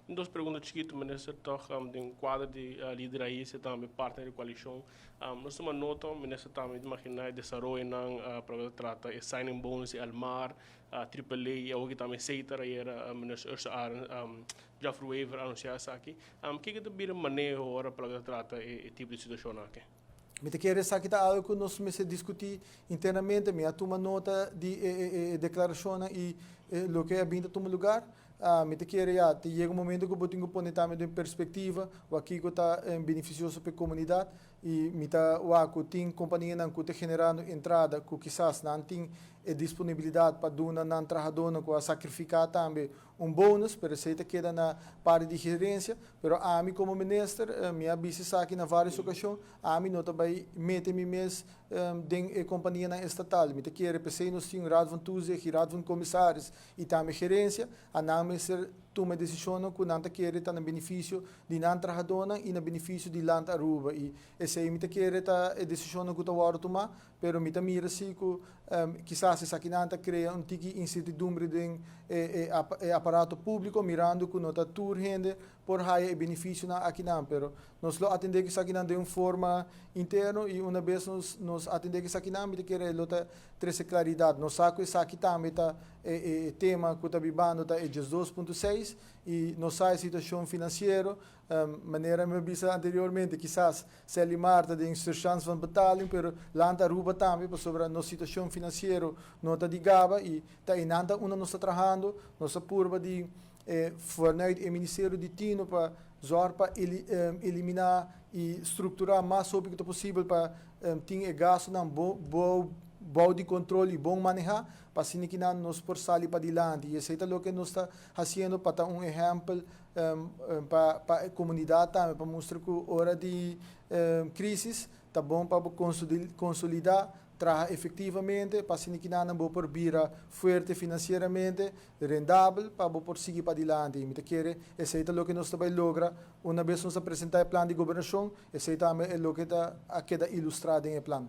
Dos pregunta chikito, minister, toch den cuadro di Lider AIS tambe partner di coalicion. Nos tuma nota, minister, tambe imagina desaroyo nan pa trata e signing bonus di Elmar, Triple A, y awor tambe Setar ayera, minister Ursa Arends, Geoffrey Wever anuncia aki. Kico ta bira maneho ora pa trata e tipo di situacion aki? Mi ta kere esaki ta algo cu nos mester discuti internamente. Mi a tuma nota di e declaracion y loke a bin ta tuma lugar. Mi ta kere ya, te yega un momento cu bo tin cu pone tambe den perspectiva loke ta beneficioso pa e comunidad y mi ta wak cu tin compania cu ta generando entrada cu kisas nan tin e disponibilidad pa duna nan trahador cu a sacrifica tambe un bonus, pero esey ta keda na parti di gerencia. Pero ami como minister, mi a bisa aki na varios ocasion, ami no ta bay mete mi mes den e compania nan estatal. Mi ta kere p'esey nos tin raad van toezicht, raad van commissaris y tambe gerencia, y nan mester tuma decision cu nan ta kere ta na beneficio di nan trahador y na beneficio di Land Aruba. Y esey mi ta kere ta e decision cu ta wordo tuma, pero mi ta mira si cu kisas esaki nan ta crea un tiki incertidumbre den e aparato publico, mirando cu no ta tur hende por haya e beneficio nan aki nan, pero nos lo atende cu esaki nan di un forma interno y un bes nos atende cu esaki nan, mi ta kere lo ta trece claridad. Nos sa cu esaki tambe ta e tema cu ta bibando ta e 2.6 y nos sa e situacion financiero, manera mi a bisa anteriormente, kisas Serlimar ta den surseance van betaling, pero Land Aruba tambe, pasobra nos situacion financiero no ta di gaba y ta eynan ta unda nos ta trahando. Nos a purba di vanuit e ministerio di Tino pa zorg pa elimina y structura mas hopi cu posibel pa tin e gasto nan bo, bo bou di control y bon maneha pa asina cu nos por sali pa dilanti. Y esey ta loke nos ta haciendo pa ta un ehempel pa e comunidad tambe, pa mustra cu ora di crisis ta bon pa consolida, traha efectivamente, pa asina cu nan bo por bira fuerte financieramente, rendabel, pa por sigui pa dilanti. Y mi ta kere esey ta loke nos tambe logra un bes nos presenta e plan di gobernacion, esey tambe ta loke ta keda ilustra den e plan.